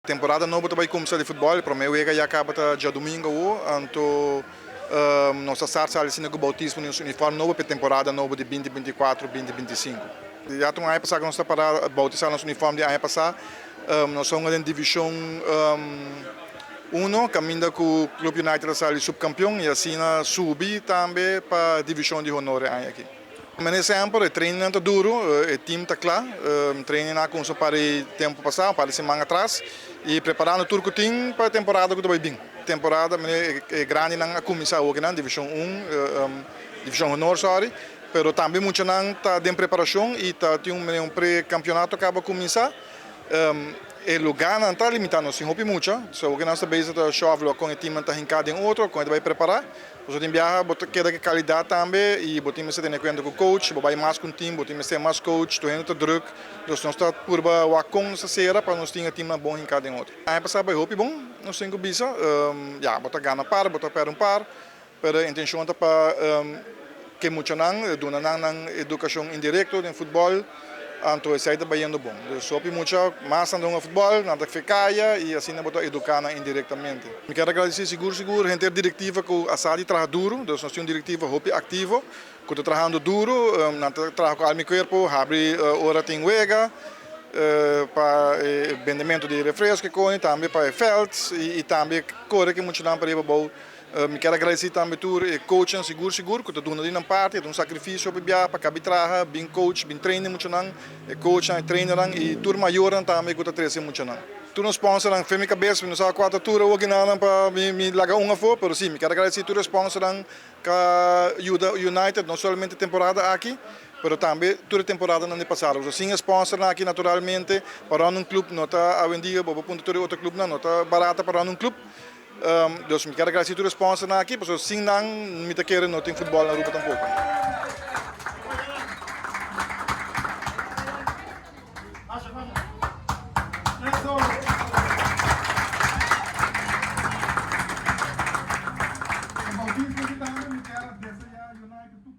Temporada nobo ta bay cuminsa di futbol, prome wega ya caba ta diadomingo awo, anto nos a start sali asina cu bautismo di nos uniform nobo pa e temporada nobo di 2024, 2025. Ya ta un aña pasa cu nos ta para bautisa nos uniform di aña pasa. Nos a hunga den division uno caminda cu Club United a sali subcampeon y asina subi tambe pa division di honor e aña aki. Manera semper e trainingnan ta duro, e team ta cla, trainingnan a cuminsa un par di tempo pasa, un par di siman atras y preparando tur cu tin pa e temporada cu ta bay bin. Temporada manera e grandinan a cuminsa awokinan, division un, division honor sorry, pero tambe muchanan ta den preparacion y ta tin un manera un pre campeonato caba cuminsa. E lugarnan ta limita, nos tin hopi mucha, so awokinan nos ta bezig ta shuffle con e teamnan ta hinca den otro, con e ta bay prepara. Pasobra tin biaha bo ta keda ku e kalidat tambe i bo tin mester tene kuenta ku coach, bo bai mas ku un team, bo tin mester mas coach, tur hende ta druk. Dus nos ta purba wak kon nos ta sera pa nos tin e teamnan bon hinká den otro. Aña pasá bai hopi bon, nos tin ku bisa. Ya, bo ta gana par, bo ta pèrdè un par, pero e intenshon ta pa ke muchanan, duna nan nan edukashon indirekto den futbòl. Anto esei ta bayendo bon. Dus hopi mucha mas nan ta hunga futbòl, nan ta fe kaya i asina bo ta eduká nan indirektamente. Mi kier a gradisí sigur sigur henter direktiva ku a sa di traha duru. Dus nos tin un direktiva hopi aktivo ku ta trahando duru. Nan ta traha ku alma i kuerpo, habri ora tin wega pa e bendementu di refresko i koni, tambe pa e vèlt i tambe kore ku e muchanan pa riba abou. Mi kier a gradisí tambe tur e coachnan sigur sigur ku ta duna di nan parti, e ta un sakrifisio hopi bia pa kabi traha, bin coach, bin train e muchanan, e coachnan, e trainernan i tur mayornan tambe ku ta trese e muchanan. Tur nos sponsornan, fe mi kabes, mi no sa kua ta tur awoki nan pa mi laga un afó, pero si, mi kier a gradisí tur e sponsornan ku a yuda United no solamente e temporada aki, pero tambe tur e temporadanan di pasado. Pasobra sin e sponsornan aki naturalmente pa rònt un club no ta awendia, bo por puntra tur e otro clubnan, no ta barata pa rònt un club. Dus mi kier a gradeci tur e sponsornan aki pasobra sin nan mi ta kere no tin futbol na Aruba tampoco.